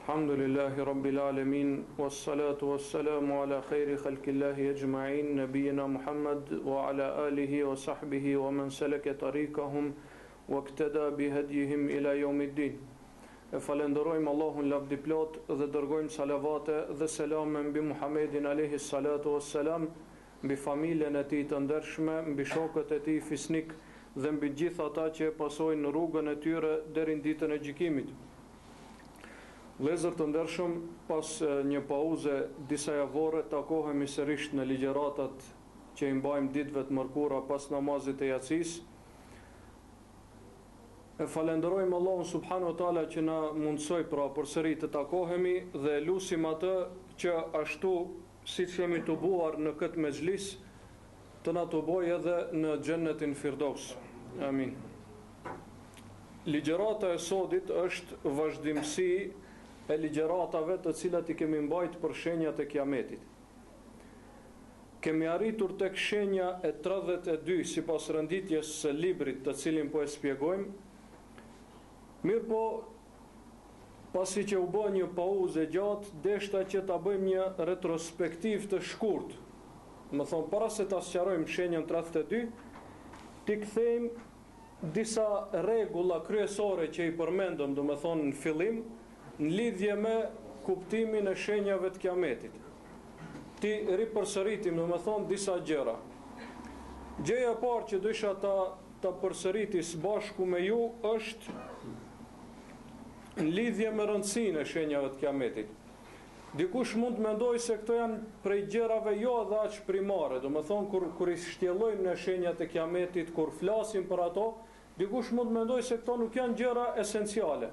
الحمد لله رب العالمين والصلاة والسلام على خير خلق الله أجمعين نبينا محمد وعلى آله وصحبه ومن سلك طريقهم واقتدى بهديهم إلى يوم الدين E falënderojmë Allahun lavdiplot dhe dërgojmë salavate dhe selame mbi Muhammedin alejhi salatu was selam, mbi familjen e tij të ndershme, mbi shokët e tij fisnikë dhe mbi të gjithë ata që e pasojnë rrugën e tyre deri në ditën e gjykimit. Vëllezër të ndershëm, pas një pauze disa javore takohemi sërish në ligjëratat që i mbajmë ditëve të mërkura pas namazit të jacisë. E falënderojmë Allahun subhanahu wa taala që na mundësoi pra përsëri të takohemi dhe e lusim atë që ashtu siç jemi tubuar në këtë mexhlis, të na tubojë edhe në Xhennetin Firdaus. Amin. Ligjërata e sodit është vazhdimësi e ligjëratave të cilat i kemi mbajt për shenjat e Kiametit. Kemi arritur tek shenja e 32 sipas renditjes së librit të cilin po e spjegojmë. Mirëpo, Pasi që u bë një pauzë e gjatë, deshta që ta bëjmë një retrospektivë të shkurtë. Domethonë, para se ta sqarojmë shenjën 32, t'i kthejmë disa rregulla kryesore që i përmendëm, domethonë në fillim, në lidhje me kuptimin e shenjave të Kiametit. T'i ripërsëritim, domethonë, disa gjëra. Gjëja e parë që dësha ta ta përsëriti së bashku me ju është në lidhje me rëndësinë e shenjave të Kiametit. Dikush mund të mendojë se këto janë prej gjërave jo edhe aq primare, domethonë kur kur i shtjellojmë ne shenjat e Kiametit, kur flasim për ato, dikush mund të mendojë se këto nuk janë gjëra esenciale.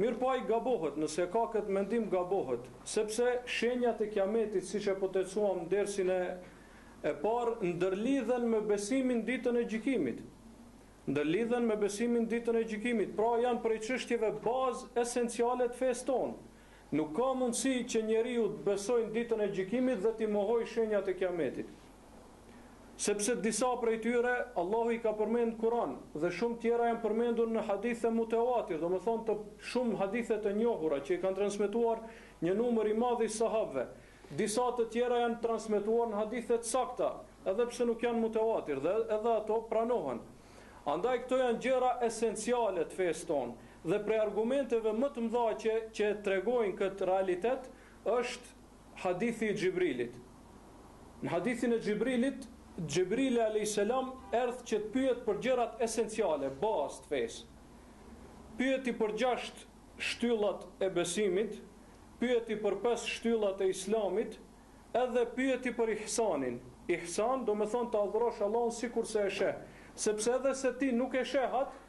Mirëpo ai gabohet, nëse ka këtë mendim gabohet, sepse shenjat e Kiametit, siç e potencuam në dersin e e parë, ndërlidhen me besimin ditën e gjykimit. Ndërlidhen me besimin ditën e gjykimit, pra janë prej çështjeve bazë esenciale të fesë tonë. Nuk ka mundësi që njeriu të besojë në ditën e gjykimit dhe t'i mohojë shenjat e Kiametit. Sepse disa prej tyre Allahu i ka përmend në Kur'an dhe shumë tjera janë përmendur në hadithe mutewatir, domethonë të shumë hadithe të njohura që i kanë transmetuar një numër i madh i sahabëve. Disa të tjera janë transmetuar në hadithe të sakta, edhe pse nuk janë mutewatir dhe edhe ato pranohen. Andaj këto janë gjëra esenciale të fesë tonë dhe prej argumenteve më të mëdha që që e tregojnë këtë realitet është hadithi i Xhibrilit. Në hadithin e Xhibrilit, Xhibrili alayhis salam erdh që të pyet për gjërat esenciale, bazë të fesë. Pyeti për gjashtë shtyllat e besimit, pyeti për pesë shtyllat e Islamit, edhe pyeti për ihsanin. Ihsan do me thonë të adhurosh Allahun sikurse e sheh, sepse edhe se ti nuk e sheh atë,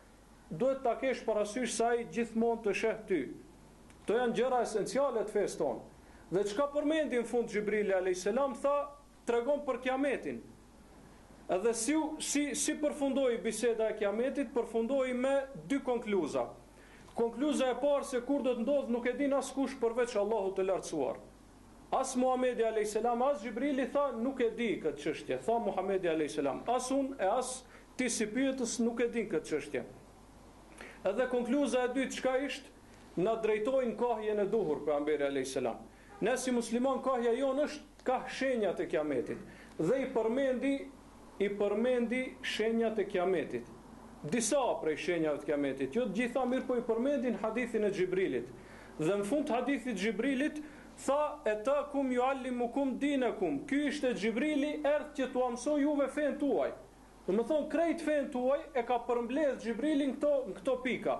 duhet ta kesh parasysh se ai gjithmonë të sheh ty. Këto janë gjëra esenciale të fesë tonë. Dhe çka përmendi në fund Xhibrili alayhis salam tha, tregon për Kiametin. Edhe si si si përfundoi biseda e Kiametit, përfundoi me dy konkluza. Konkluza e parë se kur do të ndodhë nuk e din askush përveç Allahut të Lartësuar. As Muhamedi alejhi selam as Xhibrili tha nuk e di këtë çështje, tha Muhamedi alejhi selam, as unë e as ti si pyetës nuk e din këtë çështje. Edhe konkluza e dytë çka ishte, na drejtoi në kahjen e duhur pejgamberi alejhi selam. Ne si musliman kahja jonë është kah shenjat e Kiametit dhe i përmendi i përmendi shenjat e Kiametit. Disa prej shenjave të Kiametit, jo të gjitha, mirëpo i përmendi në hadithin e Xhibrilit. Dhe në fund të hadithit të Xhibrilit tha etakum juallimukum dinekum. Ky ishte Xhibrili, erdh që t'ua mësojë juve fenë tuaj. Domethonë krejt fenë tuaj e ka përmbledh Xhibrili në këto në këto pika.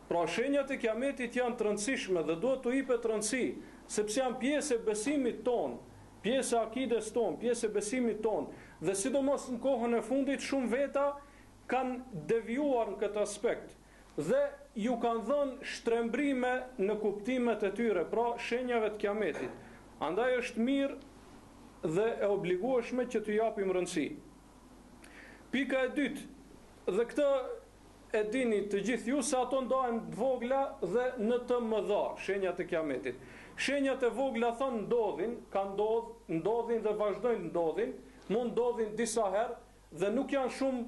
Pra shenjat e Kiametit janë të rëndësishme dhe duhet t'u jipet rëndësi, sepse janë pjesë e besimit tonë, pjesë e akides tonë, pjesë e besimit tonë, dhe sidomos në kohën e fundit shumë veta kanë devijuar në këtë aspekt dhe ju kanë dhënë shtrembrime në kuptimet e tyre, pra shenjave të Kiametit. Andaj është mirë dhe e obligueshme që t'u japim rëndësi. Pika e dytë, dhe këtë E dini të gjithë ju se ato ndahen në të vogla dhe në të mëdha, shenjat e Kiametit. Shenjat e vogla thonë ndodhin, kanë ndodh, ndodhin dhe vazhdojnë të ndodhin, mund ndodhin disa herë dhe nuk janë shumë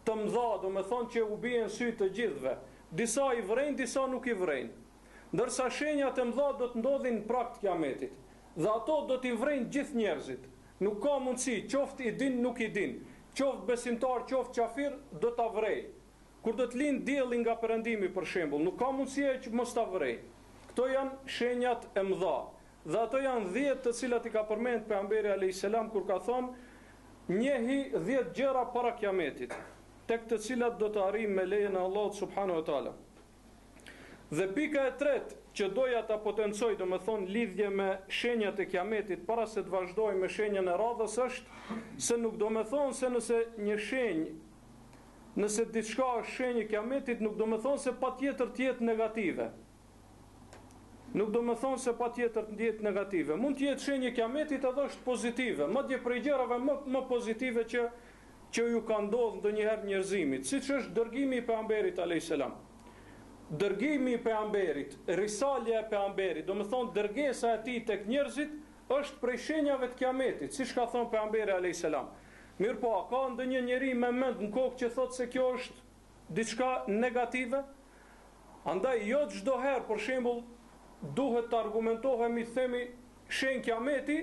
të mëdha, domethonë që u bien në sy të gjithëve. Disa i vrejnë, disa nuk i vrejnë. Ndërsa shenjat e mëdha do të ndodhin në prag të Kiametit. Dhe ato do t'i vrejnë gjithë njerëzit. Nuk ka mundësi, qoftë i din nuk i din, qoftë besimtar qoftë qafir, do ta vrejë. Kur do të lindë dielli nga perëndimi për shembull, nuk ka mundësi ai që mos ta vërejë. Këto janë shenjat e mëdha. Dhe ato janë dhjetë të cilat i ka përmend Pejgamberi alejhi selam kur ka thënë, Njehi dhjetë gjëra para Kiametit, tek të cilat do të arrijmë me lejen e Allahut subhanahu wa taala. Dhe pika e tretë që doja ta potencoj, domethënë lidhje me shenjat e Kiametit para se të vazhdojmë me shenjën e radhës është se nuk domethonë se nëse një shenjë Nëse diçka është shenjë e Kiametit nuk domethonë se patjetër të jetë negative. Nuk domethonë se patjetër të jetë negative. Mund të jetë shenjë e Kiametit edhe është pozitive, madje prej gjërave më më pozitive që që ju ka ndodhur ndonjëherë njerëzimit, siç është dërgimi i pejgamberit alayhis salam. Dërgimi i pejgamberit, risalja e pejgamberit, domethonë dërgesa e tij tek njerëzit është prej shenjave të Kiametit, siç ka thënë pejgamberi alayhis salam. Mirëpo, a ka ndonjë njeri me mend në kokë që thotë se kjo është diçka negative? Andaj, jo çdo herë, për shembull, duhet të argumentohemi të themi shenjë kiameti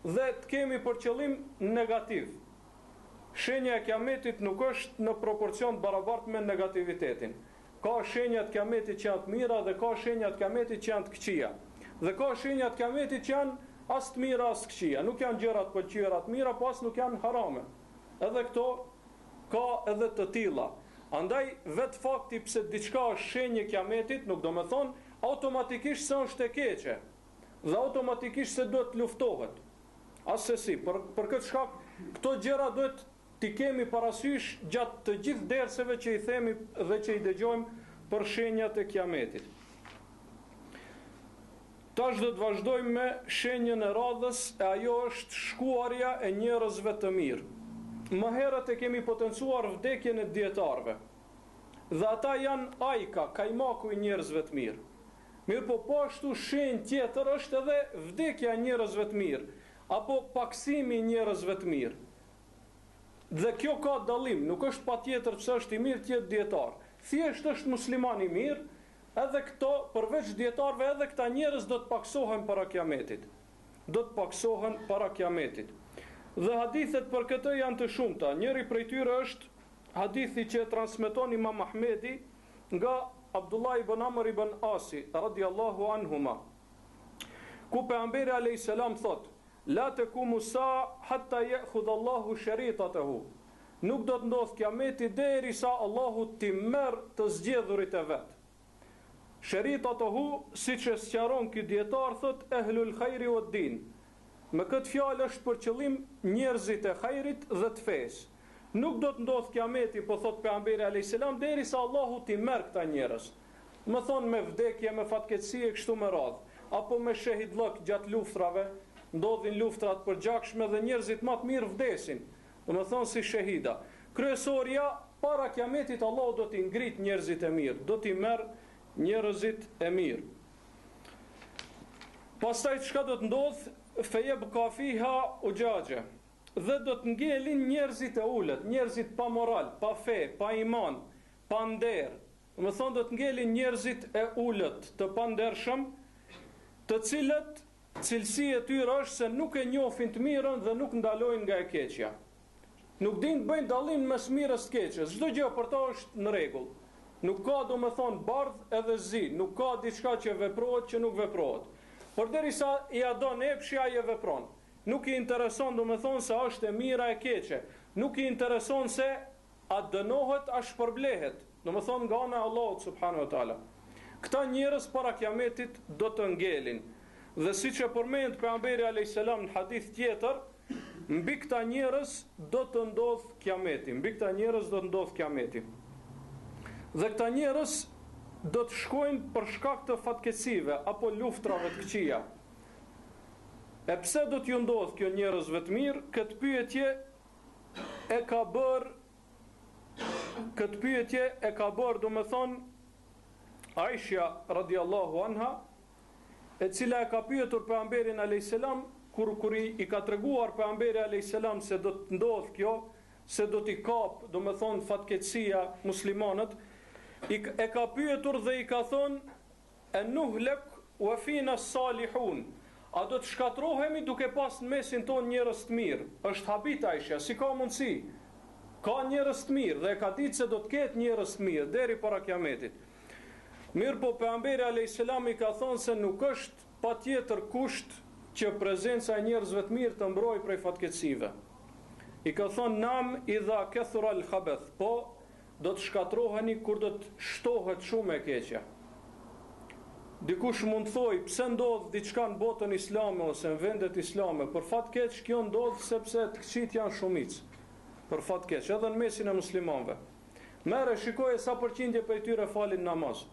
dhe të kemi për qëllim negativ. Shenja e kiametit nuk është në proporcion të barabartë me negativitetin. Ka shenja të kiametit që janë të mira dhe ka shenja të kiametit që janë të këqija. Dhe ka shenja të kiametit që janë as të mira as të këqija. Nuk janë gjëra të pëlqyera të mira, po as nuk janë harame. Edhe këto ka edhe të tilla. Andaj vetë fakti pse diçka është shenjë e kiametit nuk do me thonë automatikisht se është e keqe dhe automatikisht se duhet të luftohet. Assesi, për për këtë shkak këto gjëra duhet t'i kemi parasysh gjatë të gjithë derseve që i themi dhe që i dëgjojmë për shenjat e Kiametit. Tash do të vazhdojmë me shenjën e radhës e ajo është shkuarja e njerëzve të mirë. Më herët e kemi potencuar vdekjen e dijetarëve. Dhe ata janë ajka, kajmaku i njerëzve të mirë. Mirëpo po ashtu shenjë tjetër është edhe vdekja e njerëzve të mirë, apo pakësimi i njerëzve të mirë. Dhe kjo ka dallim, nuk është patjetër pse është i mirë të jetë dijetar. Thjesht është musliman i mirë, edhe këto, përveç dijetarëve edhe këta njerëz do të pakësohen para Kiametit. Do të pakësohen para Kiametit. Dhe hadithet për këtë janë të shumta. Njëri prej tyre është hadithi që e transmeton Imam Ahmedi nga Abdullah ibn Amr ibn Asi radiallahu anhuma. Ku pejgamberi alayhis salam thotë: La tekumu sa'a hatta je'khudha Allahu sheritatehu, Nuk do të ndodhë Kiameti derisa Allahu t'i merr të zgjedhurit e Vet. Sheritatuhu, siç e sqaron ky dijetar, thotë ehlul hajri wad din. Me këtë fjalë është për qëllim njerëzit e hajrit dhe të fesë. Nuk do të ndodhë Kiameti, po thotë Pejgamberi alejhi selam, derisa Allahu t'i merr këta njerëz. Domethonë me vdekje, me fatkeqësi e kështu me radhë, apo me shehidllëk gjatë luftrave, ndodhin luftra të përgjakshme dhe njerëzit ma të mirë vdesin, domethonë si shehida. Kryesorja, para Kiametit Allahu do t'i ngritë njerëzit e mirë, do t'i merr njerëzit e mirë. Pastaj çka do të ndodhë? Fejebka fiha uxhaxhe. Dhe do të ngelin njerëzit e ulët, njerëzit pa moral, pa fe, pa iman, pa nder, Domethënë do të ngelin njerëzit e ulët, të pandershëm, të cilët cilësi e tyre është se nuk e njohin të mirën dhe nuk ndalojnë nga e keqja. Nuk dinë të bëjnë dallim mes mirës të keqes. Çdo gjë për ta është në rregull. Nuk ka domethënë bardh edhe zi, nuk ka diçka që veprohet që nuk veprohet. Përderisa ia don epshi ai e vepron. Nuk i intereson domethënë se është e mira e keqe. Nuk i intereson se A dënohet a shpërblehet, domethënë nga ana e Allahut subhanahu wa taala. Këta njerëz para Kiametit do të ngelin. Dhe siç e përmend pejgamberi alayhis salam në hadith tjetër, mbi këta njerëz do të ndodhë Kiameti, mbi këta njerëz do të ndodhë Kiameti. Dhe këta njerëz do të shkojnë për shkak të fatkeqësive apo luftrave të këqija. E pse do t'ju ndodhë kjo njerëzve të mirë? Këtë pyetje e ka bërë këtë pyetje e ka bërë domethënë Aisha radiallahu anha e cila e ka pyetur pejgamberin alayhis salam kur kur i, i ka treguar pejgamberi alayhis salam se do të ndodhë kjo se do t'i kap domethënë fatkeqësia muslimanët i, e ka pyetur dhe i ka thënë. E nuhlek wa fina salihun, A do të shkatërrohemi duke pas në mesin tonë njerëz të mirë? Është habit Aishja, si ka mundësi? Ka njerëz të mirë dhe e ka ditë se do të ketë njerëz të mirë deri para Kiametit. Mirëpo Pejgamberi alejhi selam i ka thënë se nuk është patjetër kusht që prezenca e njerëzve të mirë të mbrojë prej fatkeqësive. I ka thënë Nam idha kethura al khabeth, po do të shkatërroheni kur do të shtohet shumë e keqja. Dikush mund të thojë pse ndodh diçka në botën islame ose në vendet islame, për fat keq kjo ndodh sepse të këqijtë janë shumicë. Për fat keq, edhe në mesin e muslimanëve. Merre shikoje sa përqindje prej tyre falin namaz.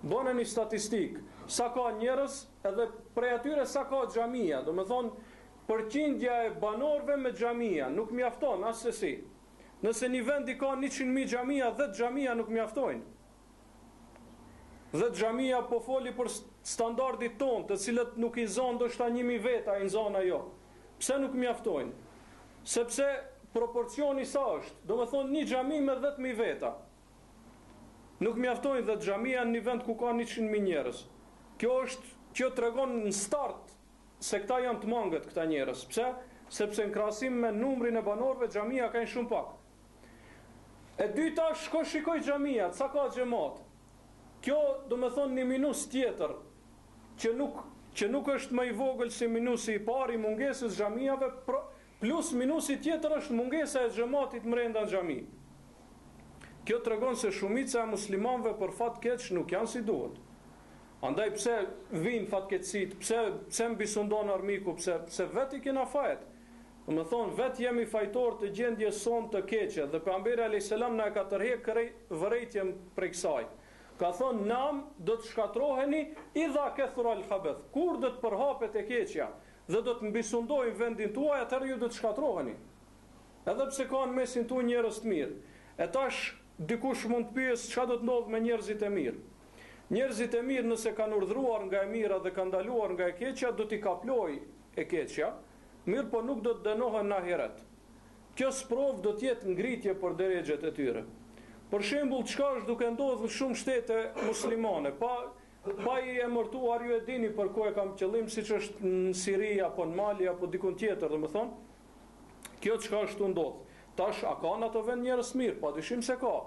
Bone një statistikë, sa ka njerëz edhe prej atyre sa ka xhamia, domethënë përqindja e banorëve me xhamia nuk mjafton assesi. Nëse një vend i ka 100.000 xhamia, 10 xhamia nuk mjaftojnë. 10 xhamia po foli për standardit tonë, të cilët nuk i zonë ndoshta 1000 veta, i zonë ajo. Pse nuk mjaftojnë? Sepse proporcioni sa është? Domethonë një xhami me 10.000 veta. Nuk mjaftojnë 10 xhamia në një vend ku ka 100.000 njerëz. Kjo është, kjo tregon në start se këta janë të mangët këta njerëz. Pse? Sepse në krahasim me numrin e banorëve xhamia kanë shumë pak. E dyta, shko shikoj xhamiat, sa ka xhemat. Kjo, domethonë një minus tjetër që nuk që nuk është më i vogël si minusi i parë i mungesës xhamiave, plus minusi tjetër është mungesa e xhematit mrenda në xhami. Kjo tregon se shumica e muslimanëve për fat keq nuk janë si duhet. Andaj pse vijnë fatkeqësitë, pse pse mbisundon armiku, pse pse vetë i kena fajet. Domethonë vetë jemi fajtorë të gjendjes sonë të keqe dhe pejgamberi alayhis salam na e ka tërhek vërejtjen prej kësaj. Ka thonë nam do të shkatërroheni idha kethura al khabeth. Kur do të përhapet e keqja dhe do të mbisundojnë vendin tuaj, atëherë ju do të shkatërroheni. Edhe pse ka në mesin tuaj njerëz të mirë. E tash dikush mund të pyesë çka do të ndodhë me njerëzit e mirë. Njerëzit e mirë nëse kanë urdhëruar nga e mira dhe kanë ndaluar nga e keqja do t'i kaplojë e keqja, mirëpo nuk do të dënohen në ahiret. Kjo sprovë do të jetë ngritje për derexhet e tyre. Për shembull, çka është duke ndodhur në shumë shtete muslimane, pa pa i emërtuar ju e dini për ku e kam qëllim, siç është në Siri apo në Mali apo dikun tjetër, domethënë, kjo çka është tu ndodh. Tash a ka në ato vend njerëz të mirë? Padyshim se ka.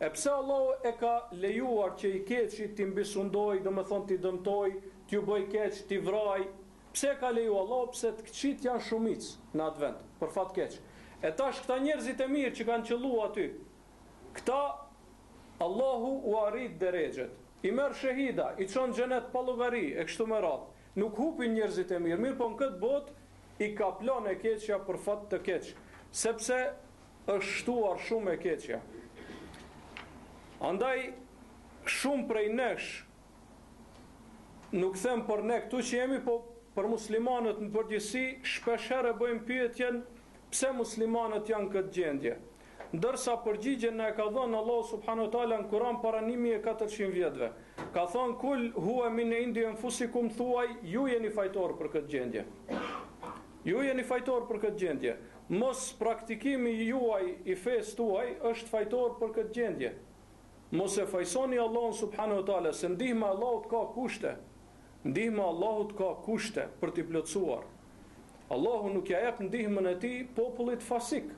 E pse Allahu e ka lejuar që i keqi t'i mbisundojë, domethënë t'i dëmtojë, t'ju bëjë keq, t'i vrajë? Pse e ka leju Allahu? Pse të këqijtë janë shumicë në atë vend, për fat keq. E tash këta njerëzit e mirë që kanë qëllu aty, këta Allahu ua rrit derexhet. I merr shehida, i çon xhenet pa llogari e kështu me radhë. Nuk hupin njerëzit e mirë, mirëpo në këtë botë i kaplon e keqja për fat të keq, sepse është shtuar shumë e keqja. Andaj shumë prej nesh nuk them për ne këtu që jemi, po për muslimanët në përgjithësi shpesh herë e bëjmë pyetjen pse muslimanët janë në këtë gjendje. Ndërsa përgjigjen na e ka dhënë Allahu subhanahu wa taala në Kur'an para 1400 vjetëve. Ka thënë kul huwa min indi anfusikum thuaj ju jeni fajtor për këtë gjendje. Ju jeni fajtor për këtë gjendje. Mos praktikimi juaj i fesë tuaj është fajtor për këtë gjendje. Mos e fajsoni Allahun subhanahu wa taala se ndihma e Allahut ka kushte. Ndihma e Allahut ka kushte për t'i plotësuar. Allahu nuk ja jep ndihmën e tij popullit fasik,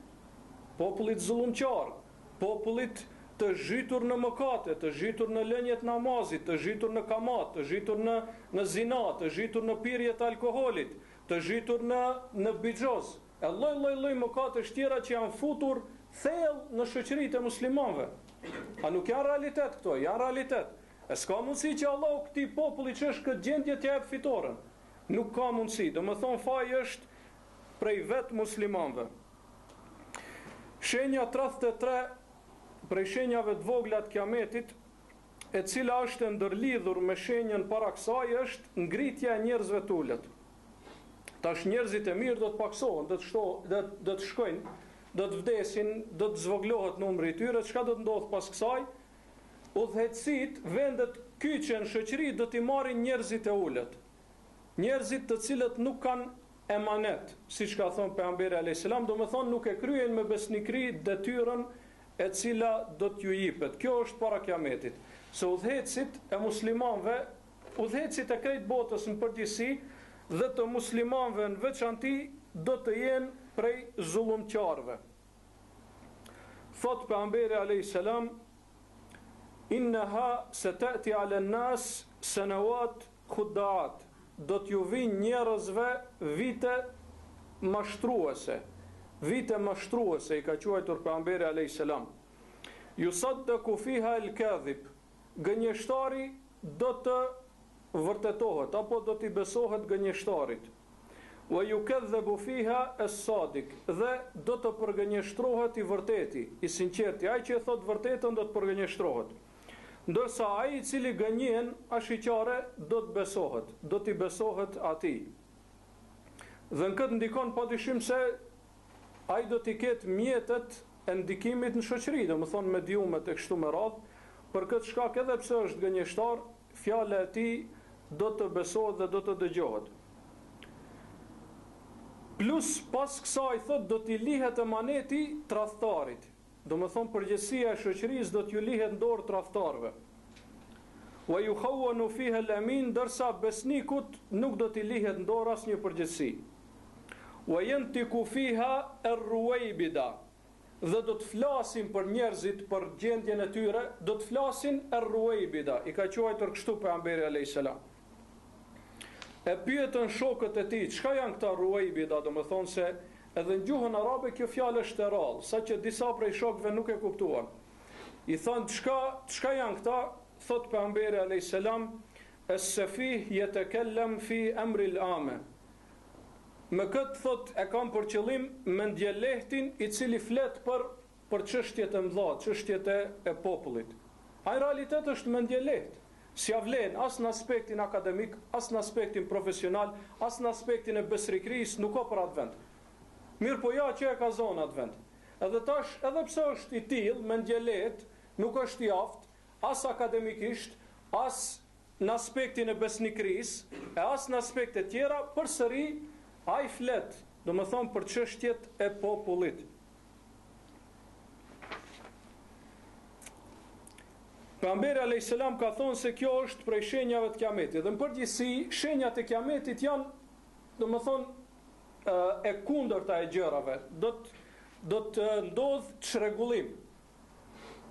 popullit zullumqar, popullit të zhytur në mëkate, të zhytur në lënie të namazit, të zhytur në kamat, të zhytur në në zina, të zhytur në pirje të alkoholit, të zhytur në në bixhoz, e lloj lloj lloj mëkatesh tjera që janë futur thellë në shoqëritë e muslimanëve. A nuk janë realitet këto? Janë realitet. E s'ka mundësi që Allahu këtij populli që është këtë gjendje t'ia jep fitoren. Nuk ka mundësi. Domethënë faji është prej vetë muslimanëve. Shenja 33 prej shenjave të vogla të Kiametit e cila është e ndërlidhur me shenjën para kësaj është ngritja e njerëzve të ulët. Tash njerëzit e mirë do të paksohen, do të shto, do, do të shkojnë, do të vdesin, do të zvogëlohet numri i tyre, çka do të ndodhë pas kësaj? Udhëheqësit, vendet kyçe në shoqëri do t'i marrin njerëzit e ulët. Njerëzit të cilët nuk kanë emanet, siç ka thënë pejgamberi alayhis salam, domethënë nuk e kryejnë me besnikëri detyrën e cila do t'ju jipet. Kjo është para Kiametit. Se udhëheqësit e muslimanëve, udhëheqësit e krejt botës në përgjithësi dhe të muslimanëve në veçanti do të jenë prej zullumqarëve. Thotë Pejgamberi alejhi selam, Inneha seteti alen nas senewat khuddaat, do t'ju vijnë njerëzve vite mashtruese, vite mashtruese i ka quajtur Pejgamberi alejhi selam. Yusaddaku fiha el kadhib, gënjeshtari do të vërtetohet apo do t'i besohet gënjeshtarit. Wa yukedhebu fiha es-sadik, dhe do të përgënjeshtrohet i vërteti, i sinqerti, ai që e thotë vërtetën do të përgënjeshtrohet. Ndërsa ai i cili gënjen, ashiqare, do të besohet, do t'i besohet atij. Dhe në këtë ndikon padyshim se ai do t'i ketë mjetet e ndikimit në shoqëri, domethënë mediumet e kështu me radhë, për këtë shkak edhe pse është gënjeshtar, fjala e tij do të besohet dhe do të dëgjohet. Plus pas kësaj thotë do t'i lihet emaneti tradhtarit. Domethënë përgjegjësia e shoqërisë do t'ju lihet në dorë tradhtarëve. Wa yukhawwanu fiha al-amin, ndërsa besnikut nuk do t'i lihet në dorë asnjë përgjegjësi. Wa yantiku fiha ar-ruwaybida, dhe do të flasin për njerëzit për gjendjen e tyre, do të flasin er-ruwejbida, i ka quajtur kështu pejgamberi alejhi selam. E pyetën shokët e tij, çka janë këta ruwejbida, domethënë se edhe në gjuhën arabe kjo fjalë është e rrallë, saqë disa prej shokëve nuk e kuptuan. I thanë çka, çka janë këta? Thotë pejgamberi alejhi selam, es-sefih yetekellem fi emril ame. Me këtë thotë e kam për qëllim mendjelehtin i cili flet për për çështjet e mëdha, çështjet e e popullit. Ai në realitet është mendjelehtë. S'ia vlen as në aspektin akademik, as në aspektin profesional, as në aspektin e besnikërisë, nuk ka për atë vend. Mirëpo ja që e ka zonë atë vend. Edhe tash, edhe pse është i tillë, mendjelehtë, nuk është i aftë, as akademikisht, as në aspektin e besnikërisë e as në aspekte tjera, përsëri ai flet, domethënë për çështjet e popullit. Pejgamberi alayhis salam ka thonë se kjo është prej shenjave të Kiametit. Dhe në përgjithësi shenjat e Kiametit janë, domethënë e kundërta e gjërave. Do të do të ndodh çrregullim.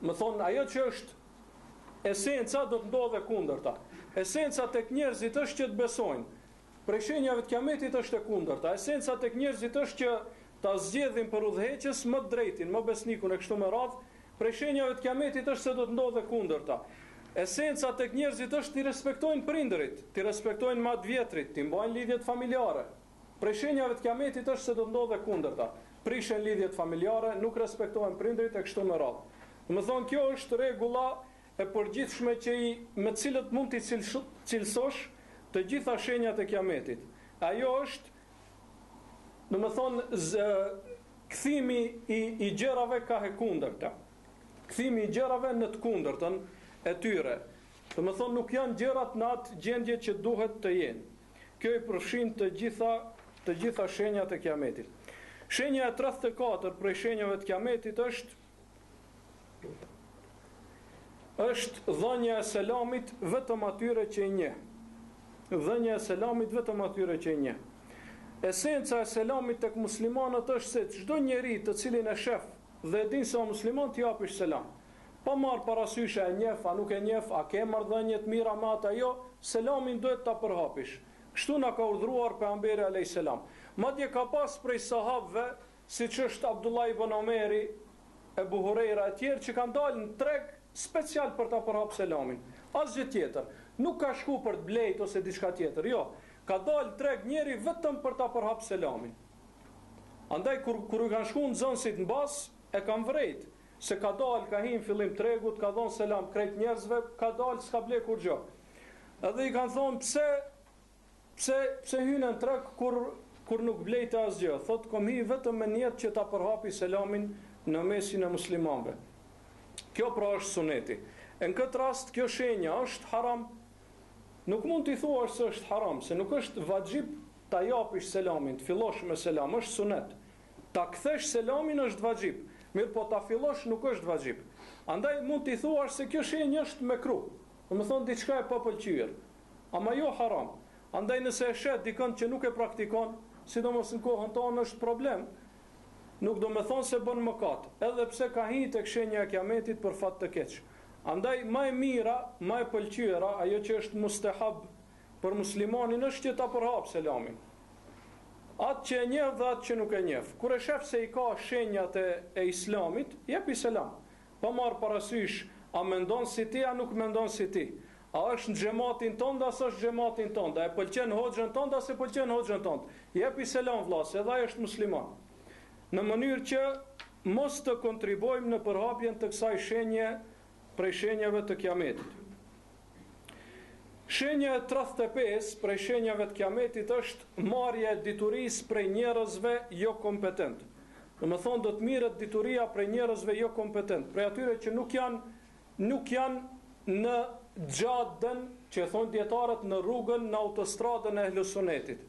Domethonë, ajo që është esenca do të ndodhë e kundërta. Esenca tek njerëzit është që të besojnë. Prej shenjave të kiametit është e kundërta. Esenca tek njerëzit është që ta zgjedhin për udhëheqës më të drejtin, më besnikun e kështu me radhë. Prej shenjave të kiametit është se do të ndodhë e kundërta. Esenca tek njerëzit është t'i respektojnë prindërit, t'i respektojnë më të vjetrit, t'i mbajnë lidhjet familjare. Prej shenjave të Kiametit është se do të ndodhë e kundërta, prishen lidhjet familjare, nuk respektohen prindërit e kështu me radhë. Domethënë kjo është rregulla e përgjithshme që i me të cilët mund t'i cilësosh të gjitha shenjat e Kiametit. Ajo është domethënë kthimi i i gjërave kah e kundërta. Kthimi i gjërave në të kundërtën e tyre. Domethënë nuk janë gjërat në atë gjendje që duhet të jenë. Kjo i përfshin të gjitha të gjitha shenjat e Kiametit. Shenja e 34 prej shenjave të Kiametit është është dhënia e selamit vetëm atyre që i njeh. Dhënia e selamit vetëm atyre që i njeh. Esenca e selamit tek muslimanët është se çdo njeri të cilin e shef dhe e din se o musliman t'i japish selam. Pa marrë parasysh a e njeh a nuk e njeh, a ke marrëdhënie të mira me atë a jo, selamin duhet ta përhapish. Kështu na ka urdhëruar Pejgamberi alejhi selam. Madje ka pas prej sahabëve, siç është Abdullah ibn Omeri, Ebu Hurejra e tjerë që kanë dalë në treg special për ta përhap selamin. Asgjë tjetër. Nuk ka shku për të blejt ose diçka tjetër, jo. Ka dalë në treg njeri vetëm për ta përhap selamin. Andaj kur kur i kanë shku nxënësit mbas, e kanë vrejt. Se ka dalë, ka hi në fillim tregut, ka dhonë selam krejt njerëzve, ka dalë, s'ka ble kurgjo. Edhe i kanë thonë pse pse pse hyne në treg kur kur nuk blejte asgjë. Thotë kom hi vetëm me nijet që ta përhapi selamin në mesin e muslimanëve. Kjo pra është suneti. E në këtë rast kjo shenja është haram. Nuk mund t'i thuash se është haram, se nuk është vaxhib ta japish selamin, të fillosh me selam, është sunet. Ta kthesh selamin është vaxhib, mirëpo ta fillosh nuk është vaxhib. Andaj mund t'i thuash se kjo shenjë është mekruh, domethënë diçka e papëlqyer, ama jo haram. Andaj nëse e sheh dikënd që nuk e praktikon, sidomos në kohën tonë është problem, nuk do me thonë se bën mëkat, edhe pse ka hi tek shenja e kiametit për fat të keq. Andaj ma e mira, ma e pëlqyera, ajo që është mustehab për muslimanin është që ta përhapë selamin. Atë që e njeh dhe atë që nuk e njeh. Kur e shef se i ka shenjat e, e islamit, jepi selam. Pa marrë parasysh a mendon si ti a nuk mendon si ti. A është në xhematin tënd a s'është xhematin tënd, a e pëlqen hoxhën tënd a s'e pëlqen hoxhën tënd. Jepi selam vëlla, se edhe ai është musliman. Në mënyrë që mos të kontribuojmë në përhapjen të kësaj shenje prej shenjave të Kiametit. Shenja e 35 prej shenjave të Kiametit është marrja e diturisë prej njerëzve jokompetent. Domethënë do të mirret dituria prej njerëzve jokompetent, prej atyre që nuk janë nuk janë në xhaden, që e thonë dijetarët në rrugën në autostradën e Ehlu Sunetit.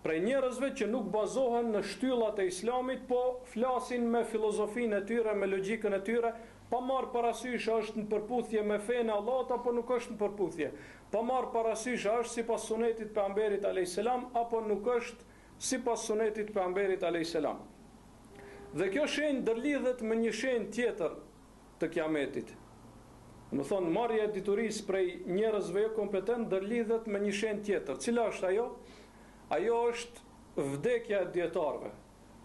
Prej njerëzve që nuk bazohen në shtyllat e Islamit, po flasin me filozofinë e tyre, me logjikën e tyre, pa marrë parasysh a është në përputhje me fenë e Allahut apo nuk është në përputhje, pa marrë parasysh a është sipas Sunetit të Pejgamberit alejhi selam apo nuk është sipas Sunetit të Pejgamberit alejhi selam. Dhe kjo shenjë ndërlidhet me një shenjë tjetër të Kiametit. Domethënë, marrja e diturisë prej njerëzve jokompetentë ndërlidhet me një shenjë tjetër. Cila është ajo? Ajo është vdekja e dijetarëve,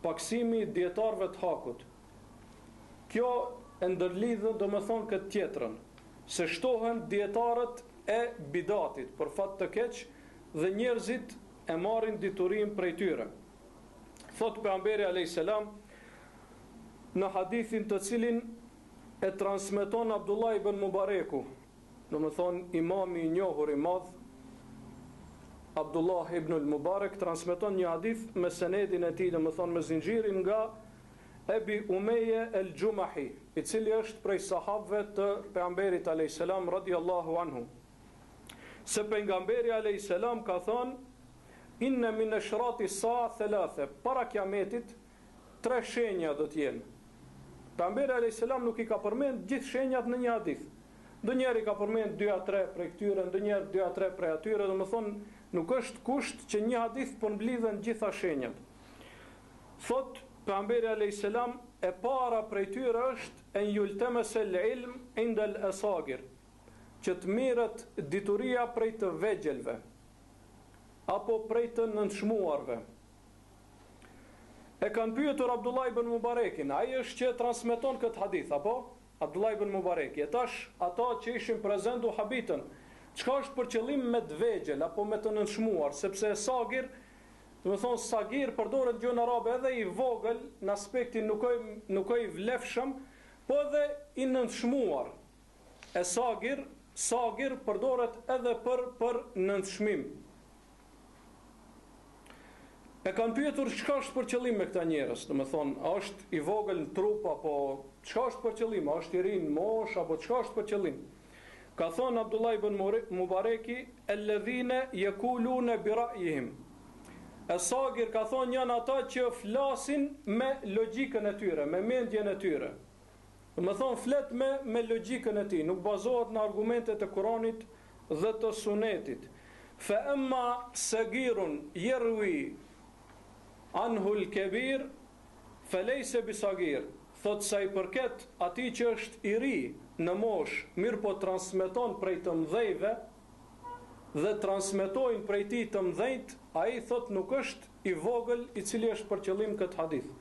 pakësimi i dijetarëve të hakut. Kjo e ndërlidh, domethënë, këtë tjetrën, se shtohen dijetarët e bidatit, për fat të keq, dhe njerëzit e marrin diturinë prej tyre. Thotë Pejgamberi alejhi selam në hadithin të cilin e transmeton Abdullah ibn Mubareku, domethënë imami i njohur i madh Abdullah ibn al-Mubarek transmeton një hadith me senedin e tij, domethënë me zinxhirin nga Ebi Umeje el-Jumahi, i cili është prej sahabëve të pejgamberit alayhis salam radiallahu anhu. Se pejgamberi alayhis salam ka thënë Inne min eshrati saa thalathe, para Kiametit tre shenja do të jenë. Pejgamberi alejhi selam nuk i ka përmend gjithë shenjat në një hadith. Ndonjëherë i ka përmend dy a tre prej këtyre, ndonjëherë dy a tre prej atyre, domethënë nuk është kusht që një hadith të përmblidhen gjitha shenjat. Thotë Pejgamberi alejhi selam e para prej tyre është en jultemesel ilm indel esagir, që të mirret dituria prej të vegjëlve. apo prej të nënçmuarve. E kanë pyetur Abdullah ibn Mubarekin, ai është që e transmeton këtë hadith, apo? Abdullah ibn Mubareki. E tash ata që ishin prezent u habitën. Çka është për qëllim me të vegjël apo me të nënçmuar, sepse sagir, domethënë sagir përdoret në gjuhën arabe edhe i vogël në aspektin nuk nuk i vlefshëm, po edhe i nënçmuar. E sagir, sagir përdoret edhe për për nënçmim. E kanë pyetur çka është për qëllim me këta njerëz, domethënë, a është i vogël në trup apo çka është për qëllim, a është i ri në moshë apo çka është për qëllim? Ka thënë Abdullah ibn Mubareki, "Alladhina yakuluna bi ra'yihim." E sagir ka thënë janë ata që flasin me logjikën e tyre, me mendjen e tyre. Domethënë flet me me logjikën e tij, nuk bazohet në argumentet e Kuranit dhe të Sunetit. Fe emma sagirun yerwi anhu al-kebir fe lejse bi sagir. Thotë sa i përket atij që është i ri në moshë, mirëpo transmeton prej të mëdhejve dhe transmetojnë prej tij të mëdhenjtë, ai thotë nuk është i vogël i cili është për qëllim këtë hadith.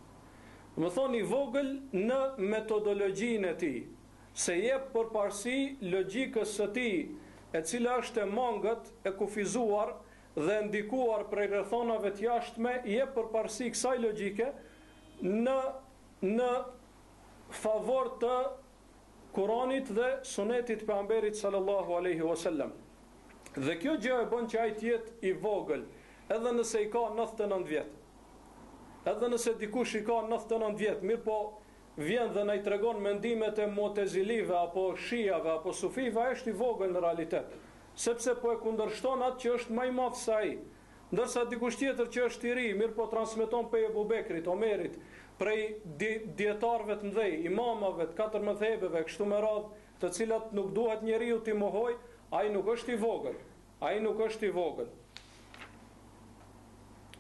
Domethënë i vogël në metodologjinë e tij, se jep përparësi logjikës së tij, e cila është e mangët, e kufizuar dhe e ndikuar prej rrethanave të jashtme, i jep përparësi kësaj logjike në në favor të Kuranit dhe Sunetit të Pejgamberit sallallahu alejhi wa sellem. Dhe kjo gjë e bën që ai të jetë i vogël, edhe nëse i ka 99 vjet. Edhe nëse dikush i ka 99 vjet, mirëpo vjen dhe na i tregon mendimet e Mu'tezilive apo Shiave apo Sufive, ai është i vogël në realitet, sepse po e kundërshton atë që është më i madh se ai. Ndërsa dikush tjetër që është i ri, mirëpo transmeton prej Ebu Bekrit, Omerit. prej dijetarëve të mëdhej, imamave të katër medhhebeve e kështu me radhë, të cilat nuk duhet njeriu t'i mohojë, ai nuk është i vogël. Ai nuk është i vogël.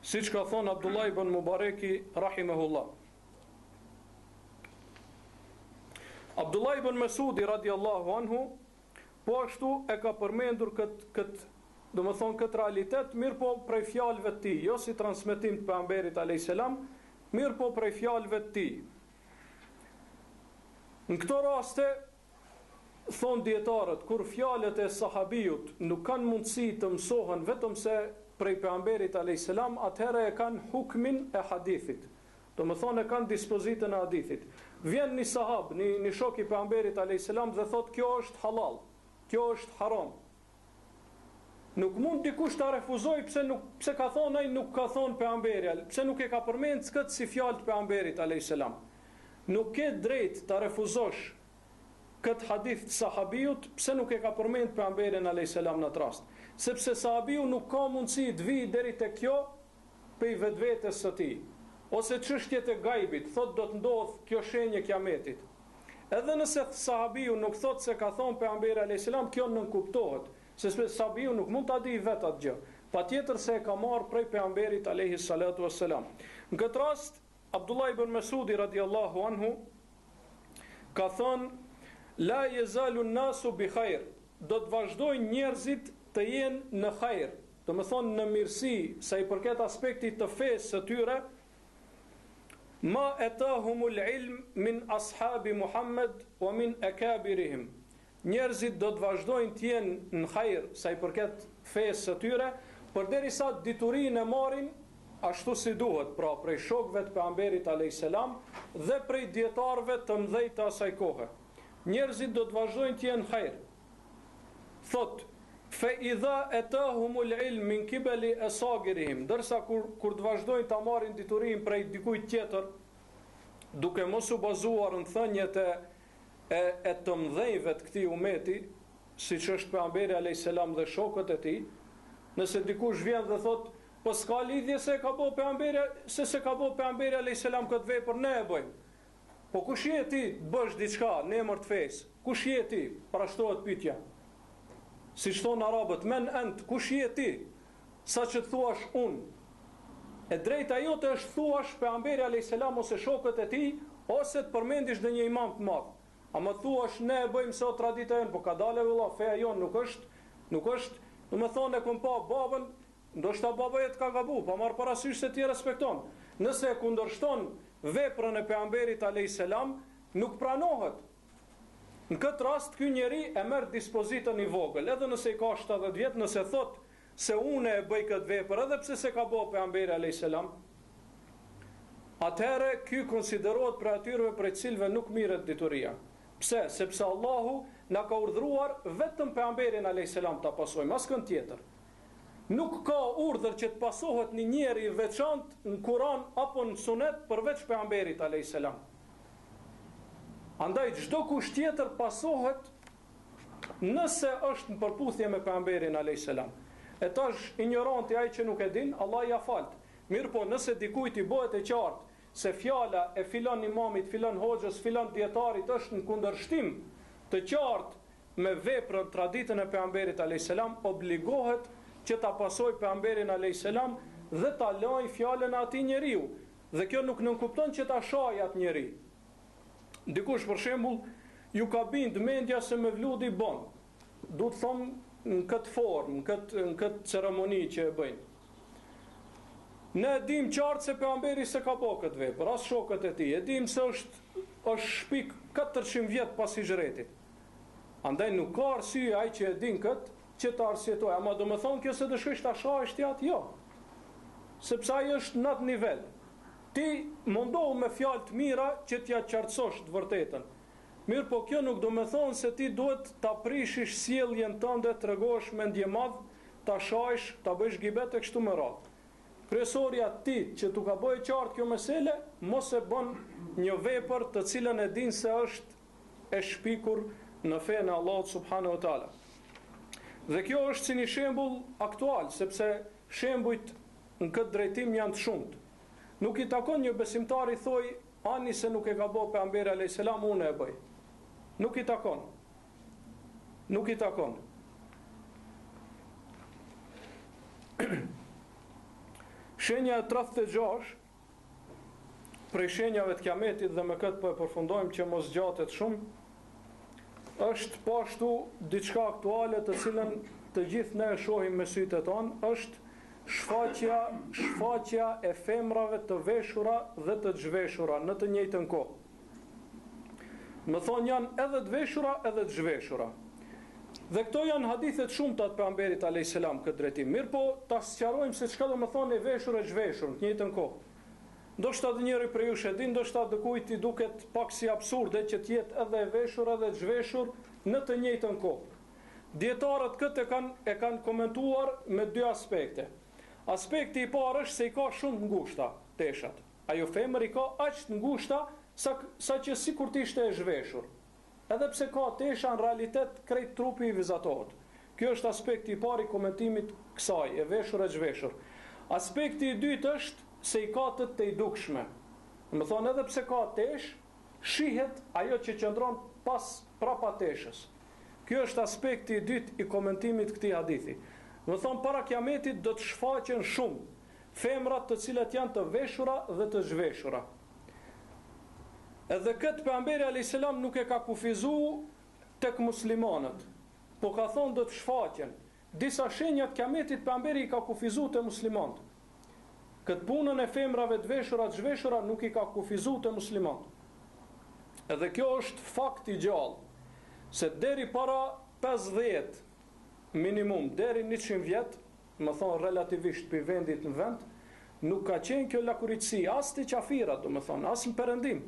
Siç ka thonë Abdullah ibn Mubareki rahimehullah. Abdullah ibn Mesudi radiallahu anhu po ashtu e ka përmendur këtë kët, domethonë këtë realitet, mirëpo prej fjalëve të tij, jo si transmetim të pejgamberit alayhis salam, mirëpo prej fjalëve të tij. Në këto raste thonë dijetarët, kur fjalët e sahabiut nuk kanë mundësi të mësohen vetëm se prej pejgamberit alayhis salam, atëherë e kanë hukmin e hadithit. Domethonë e kanë dispozitën e hadithit. Vjen një sahab, një, një shok i pejgamberit alayhis salam dhe thotë kjo është halal, kjo është haram. Nuk mund dikush ta refuzojë pse nuk pse ka thonë ai nuk ka thonë pejgamberi, pse nuk e ka përmend këtë si fjalë të pejgamberit alayhis salam. Nuk ke drejt ta refuzosh këtë hadith të sahabiut pse nuk e ka përmend pejgamberin alayhis salam në atë rast. Sepse sahabiu nuk ka mundësi të vijë deri te kjo pej vetvetes së tij, ose çështjet e gajbit, thotë do të ndodhë kjo shenjë e Kiametit. Edhe nëse sahabiu nuk thotë se ka thonë Pejgamberi alejhi selam, kjo nënkuptohet, sepse sahabiu nuk mund ta dijë vetë atë gjë, patjetër se e ka marrë prej Pejgamberit alejhi salatu ves selam. Në këtë rast, Abdullah ibn Mesudi radiallahu anhu ka thënë La jezalu nasu bi khair, do të vazhdojnë njerëzit të jenë në khair, Domethonë në mirësi sa i përket aspektit të fesë së tyre, Ma etahumul ilm min ashabi Muhammed wa min ekabirihim. Njerëzit do të vazhdojnë të jenë në hajr sa i përket fesë së tyre, përderisa diturinë e marrin ashtu si duhet, pra prej shokëve të pejgamberit alayhis salam dhe prej dijetarëve të mëdhenj të asaj kohe. Njerëzit do të vazhdojnë të jenë në hajr. Thotë, Fe idha etahumul ilm min kibeli esagirihim, ndërsa kur kur të vazhdojnë ta marrin diturinë prej dikujt tjetër, duke mos u bazuar në thëniet e e, e të mëdhenjve të këtij umeti, siç është pejgamberi alayhis salam dhe shokët e tij, nëse dikush vjen dhe thotë, po s'ka lidhje se e ka bo pejgamberi, se s'e ka bo pejgamberi alayhis salam këtë vepër, ne e bëjmë. Po kush je ti të bësh diçka në emër të fesë? Kush je ti? Parashtrohet pyetja. Siç thonë arabët, men ent, kush je ti? Sa që të thuash unë. E drejta jote është thuash pejgamberi alayhis salam ose shokët e tij, ose të përmendish ndonjë imam të madh. Ama thuash ne e bëjmë se o tradita jonë, po kadale vëlla, feja jonë nuk është, nuk është, domethonë e kom pa babën, Ndoshta baba jot ka gabu, pa marrë parasysh se ti e respekton. Nëse e kundërshton veprën e Pejgamberit alejhi selam, nuk pranohet. Në këtë rast ky njeri e merr dispozitën i vogël, edhe nëse i ka 70 vjet, nëse thotë se unë e bëj këtë vepër edhe pse s'e ka bo Pejgamberi alejhi selam, atëherë ky konsiderohet prej atyreve prej të cilëve nuk mirret dituria. Pse? Sepse Allahu na ka urdhëruar vetëm Pejgamberin alejhi selam ta pasojmë, askënd tjetër. Nuk ka urdhër që të pasohet një njeri i veçantë në Kuran apo në Sunet përveç Pejgamberit alejhi selam. Andaj çdo kush tjetër pasohet nëse është në përputhje me Pejgamberin alejhi selam. E tash injoranti ai që nuk e din, Allah ia falt. Mirëpo nëse dikujt i bëhet e qartë se fjala e filan imamit, filan hoxhës, filan dijetarit është në kundërshtim të qartë me veprën, traditën e Pejgamberit alejhi selam, obligohet që ta pasojë Pejgamberin alejhi selam dhe ta lajë fjalën e atij njeriu. Dhe kjo nuk nënkupton që ta shajë atë njeri. Dikush për shembull ju ka bind mendja se mevludi bon. Du të them në këtë formë, në këtë në këtë ceremoni që e bëjnë. Ne e dimë qartë se pejgamberi s'e ka bo këtë vepër, as shokët e tij. E dimë se është është shpik 400 vjet pas hixhretit. Andaj nuk ka arsye ai që e din këtë që ta arsyetojë. Ama domethonë kjo se do shkosh ta shajsh ti atë? Jo. Sepse ai është në atë nivel. Ti mundohu me fjalë të mira që t'ia qartësosh të vërtetën. Mirëpo kjo nuk domethonë se ti duhet ta prishish sjelljen tënde, të tregohesh mendjemadh, ta shajsh, ta bëjsh gibet e kështu me radhë. Kryesorja ti që t'u ka bo e qartë kjo mesele, mos e bën një vepër të cilën e din se është e shpikur në fenë e Allahut subhanahu wa taala. Dhe kjo është si një shembull aktual, sepse shembujt në këtë drejtim janë të shumtë. Nuk i takon një besimtari thoj. Ani se nuk e ka bo pejgamberi alayhis salam unë e bëj. Nuk i takon. Nuk i takon. Shenja e 36 prej shenjave të kiametit dhe me këtë po e përfundojmë që mos zgjatet shumë, është po ashtu diçka aktuale të cilën të gjithë ne e shohim me sytë tanë, është shfaqja, shfaqja e femrave të veshura dhe të zhveshura në të njëjtën kohë. Domethonë janë edhe të veshura edhe të zhveshura. Dhe këto janë hadithe të shumta të pejgamberit alayhis salam këtë drejtim. Mirëpo ta sqarojmë se çka do të thonë e veshur e zhveshur në të njëjtën kohë. Ndoshta edhe njëri prej jush e din, ndoshta dikujt i duket pak si absurde që të jetë edhe e veshur edhe e zhveshur në të njëjtën kohë. Dijetarët këtë e kanë e kanë komentuar me dy aspekte. Aspekti i parë është se i ka shumë të ngushta teshat. Ajo femër i ka aq të ngushta sa sa që sikur të ishte e zhveshur. Edhe pse ka tesha në realitet krejt trupi i vizatohet. Ky është aspekti i parë i komentimit kësaj, e veshur e zhveshur. Aspekti i dytë është se i ka të tejdukshme. Domethonë edhe pse ka teshë, shihet ajo që qëndron pas prapa teshës. Ky është aspekti i dytë i komentimit këtij hadithi. Domethonë para kiametit do të shfaqen shumë femrat të cilat janë të veshura dhe të zhveshura. Edhe këtë pejgamberi alayhis salam nuk e ka kufizu tek muslimanët, po ka thonë do të shfaqen. Disa shenja të kiametit pejgamberi i ka kufizu te muslimanët. Këtë punën e femrave të veshura të zhveshura nuk i ka kufizu te muslimanët. Edhe kjo është fakt i gjallë, se deri para 50 minimum deri 100 vjet Domethonë relativisht prej vendit në vend, nuk ka qenë kjo lakuriqësi as te qafirat, domethonë, as në perëndim.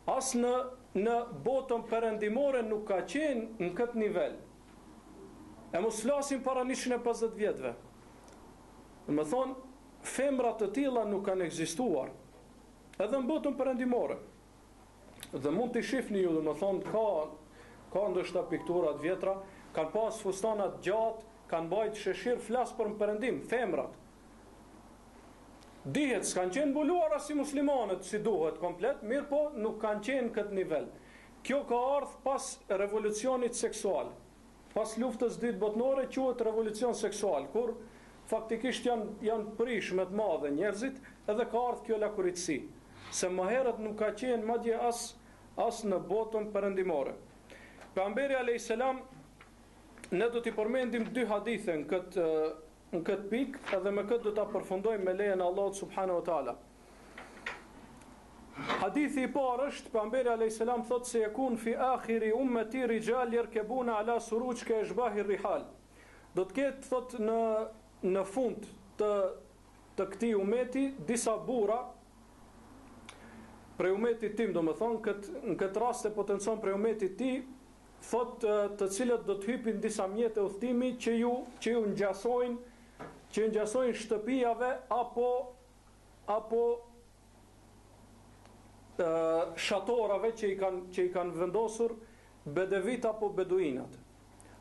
As në në botën perëndimore nuk ka qenë në këtë nivel. E mos flasim para 150 vjetëve. Domethonë, femra të tilla nuk kanë ekzistuar. Edhe në botën perëndimore. Dhe mund t'i shifni ju, domethonë, ka, ka ndoshta piktura të vjetra, kanë pas fustana të gjatë, Kanë mbajt sheshir flas për në perëndim, femrat. Dihet, s'kanë qenë mbuluara si muslimanet, si duhet komplet, mirëpo nuk kanë qenë në këtë nivel. Kjo ka ardhë pas revolucionit seksual. Pas luftës dytë botnore quhet revolucion seksual, kur faktikisht janë janë prish me të madhe njerëzit, edhe ka ardhë kjo lakuriqësi. Se më herët nuk ka qenë madje as as në botën perëndimore. Pejgamberi alayhis salam Ne do t'i përmendim dy hadithe në këtë në këtë pikë edhe me këtë do ta përfundojmë me lejen e Allahut subhanahu wa taala. Hadithi i parë është pejgamberi alayhis salam thotë se jekun fi akhiri ummati rijal yarkabuna ala suruj ka ashbahi rihal. Do të ketë thotë në në fund të të këtij umeti disa burra prej umetit tim, domethonë, kët, në këtë rast e potencon prej umetit tij, thotë të cilët do të hypin disa mjete udhëtimi që ju që ju ngjasojnë që ju ngjasojnë shtëpiave apo apo ë shatorave që i kanë që i kanë vendosur bedevit apo beduinat.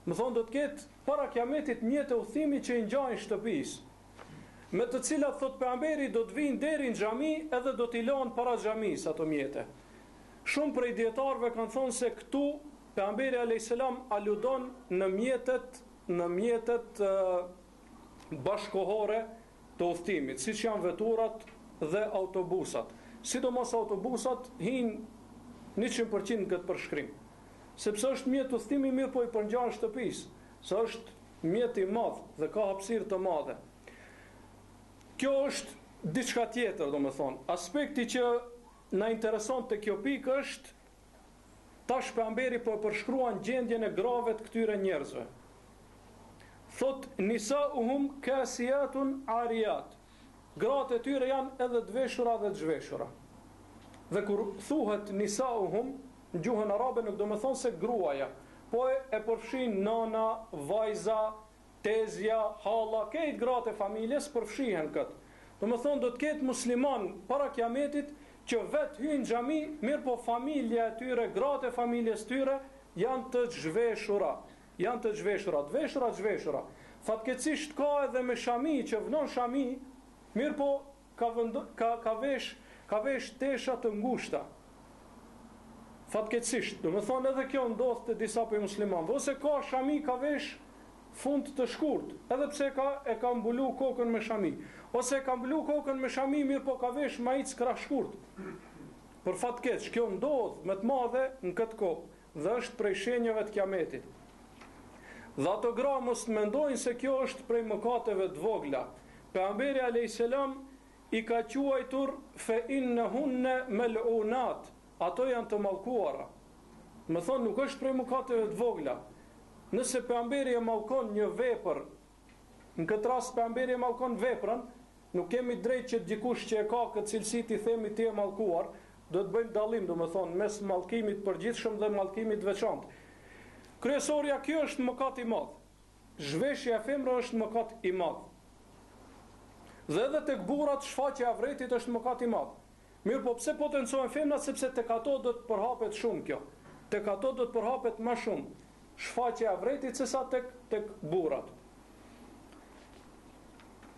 Domethonë do të ketë para kiametit mjete udhëtimi që i ngjajnë shtëpisë, me të cilat thot pejgamberi do të vijnë deri në xhami edhe do t'i lanë para xhamisë ato mjete. Shumë prej dijetarëve kanë thënë se këtu Pejgamberi alejhi selam aludon në mjetet në mjetet bashkëkohore të udhëtimit, siç janë veturat dhe autobusat. Sidomos autobusat hyjnë 100% në këtë përshkrim. Sepse është mjet udhëtimi mirëpo i përngjan shtëpisë, se është mjet i madh dhe ka hapësirë të madhe. Kjo është diçka tjetër, domethënë, aspekti që Na intereson te kjo pikë është tash pejgamberi po e përshkruan gjendjen e grave të këtyre njerëzve. Thot nisauhum kasiyatun ariyat. Gratë e tyre janë edhe të veshura dhe të zhveshura. Dhe kur thuhet nisauhum në gjuhën arabe nuk do të thonë se gruaja, po e, e përfshin nana, vajza, Tezja, halla, krejt gratë e familjes përfshihen këtë. Domethënë do të ketë musliman para kiametit që vetë hyjnë në xhami, mirëpo familja e tyre, gratë e familjes tyre janë të zhveshura. Janë të zhveshura, të veshura, të zhveshura. Fatkeqësisht ka edhe me shami që vnon shami, mirëpo ka vënd, ka ka vesh, Ka vesh tesha të ngushta. Fatkeqësisht, domethënë edhe kjo ndodh te disa prej muslimanëve, ose ka shami ka vesh fund të shkurt, edhe pse e ka e ka mbulu kokën me shami, ose e ka mbulu kokën me shami mirëpo ka vesh maicë krahshkurt. Për fat keq, kjo ndodh me të madhe në këtë kohë dhe është prej shenjave të Kiametit. Dhe ato gra mos të mendojnë se kjo është prej mëkateve të vogla. Pejgamberi alejhi selam i ka quajtur fe innehunne mel'unat, ato janë të mallkuara. Domethonë nuk është prej mëkateve të vogla. Nëse pejgamberi e mallkon një vepër, në këtë rast pejgamberi e mallkon veprën, nuk kemi drejt që dikush që e ka këtë cilësi t'i themi ti je mallkuar, duhet të bëjmë dallim, domethënë mes mallkimit të përgjithshëm dhe mallkimit të veçantë. Kryesorja kjo është mëkat i madh. Zhveshja e femrës është mëkat i madh. Dhe edhe tek burrat shfaqja e avretit është mëkat i madh. Mirëpo pse potencohen femrat sepse tek ato do të përhapet shumë kjo. Tek ato do të përhapet më shumë shfaqja e avretit sesa tek tek burrat.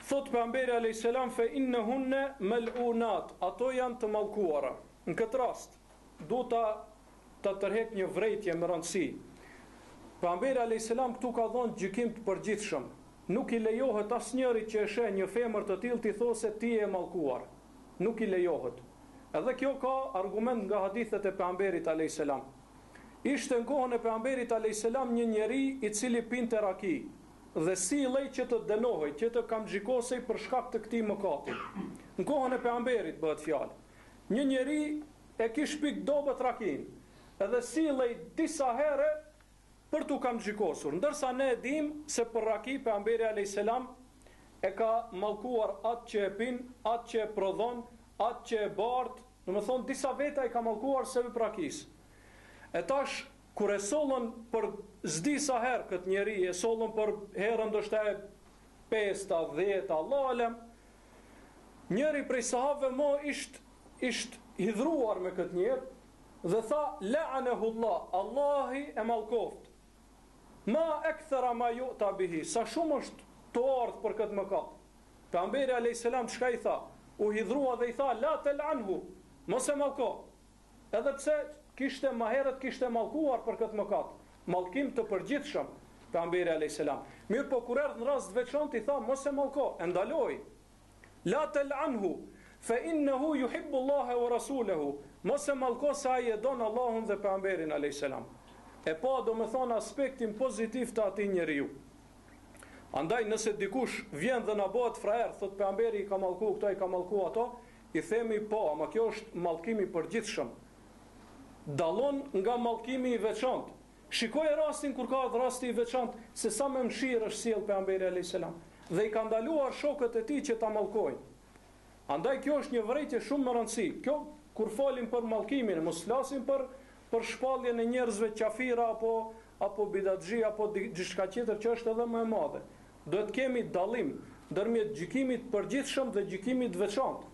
Thot pejgamberi alayhis salam fe innahunna mal'unat, ato janë të mallkuara. Në këtë rast du ta ta tërhek një vërejtje me rëndësi. Pejgamberi alayhis salam këtu ka dhënë gjykim të përgjithshëm. Nuk i lejohet asnjërit që e sheh një femër të tillë t'i thotë se ti je e mallkuar. Nuk i lejohet. Edhe kjo ka argument nga hadithet e Pejgamberit alejhi selam. Ishte në kohën e Pejgamberit alejhi selam një njeri i cili pinte raki dhe sillej që të dënohej, që të kamxhikosej për shkak të këtij mëkati. Në kohën e Pejgamberit bëhet fjalë. Një njeri e kish pikë dobët rakinë edhe sillej disa herë për t'u kamxhikosur, ndërsa ne e dimë se për raki Pejgamberi alejhi selam e ka mallkuar atë që e pin, atë që e prodhon, atë që e bart, domethënë disa veta i ka mallkuar sebep rakisë. E tash kur e sollën për s'di sa herë këtë njeri, e sollën për herën ndoshta e pesta, dhjeta, Allahu alem, njëri prej sahabëve mo isht isht hidhruar me këtë njeri Dhe tha, La'anehullah, Allahi e mallkoftë. Ma ekthera ma ju'ta bihi, sa shumë është tu ardhë për këtë mëkat. Pejgamberi alejhi selam çka i tha? U hidhrua dhe i tha, La tel'anhu, mos e mallko. Edhe pse kishte më herët kishte mallkuar për këtë mëkat, mallkim të përgjithshëm, pejgamberi alejhi selam. Mirëpo kur erdh në rast të veçantë i tha, mos e mallko, e ndaloi. La tel'anhu, fe innehu juhibbu Allahe wa rasulehu, mos e mallko se ai e don Allahun dhe Pejgamberin alejhi selam. E pa domethënë aspektin pozitiv të atij njeriu. Andaj nëse dikush vjen dhe na bëhet frajer, thotë Pejgamberi i ka mallku këto, i ka mallku ato, i themi po, ama kjo është mallkim i përgjithshëm. Dallon nga mallkimi i veçantë. Shikoje rastin kur ka ardhur rasti i veçantë se sa me mëshirë është sjellë Pejgamberi alejhi selam dhe i ka ndaluar shokët e tij që ta mallkojnë. Andaj kjo është një vërejtje shumë me rëndësi. Kjo kur folim për mallkimin, mos flasim për për shpalljen e njerëzve qafira apo apo bidatxhi apo diçka tjetër që është edhe më e madhe. Duhet të kemi dallim ndërmjet gjykimit të përgjithshëm dhe gjykimit të veçantë.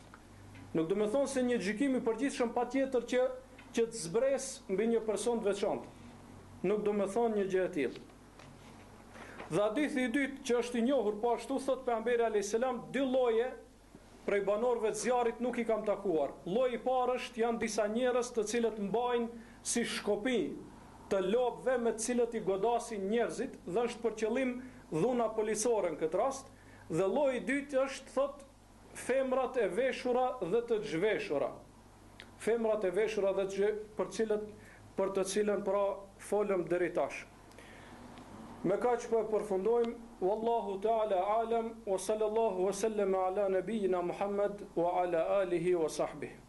Nuk do me thonë se një gjykim i përgjithshëm patjetër që që të zbres mbi një person të veçantë. Nuk do me thonë një gjë e tillë. Dhe hadithi i dytë që është i njohur po ashtu thotë pejgamberi alayhis salam dy lloje prej banorëve të zjarrit nuk i kam takuar. Lloji i parë është janë disa njerëz të cilët mbajnë si shkopinj të lopëve me të cilët i godasin njerëzit dhe është për qëllim dhuna policore në këtë rast dhe lloji i dytë është thotë Femrat e veshura dhe të zhveshura. Femrat e veshura dhe të për cilët për të cilën pra folëm deri tash. Me kaq po e përfundojmë, wallahu ta'ala a'lam wa sallallahu wa sallama ala nabiyyina Muhammad wa ala alihi wa sahbihi.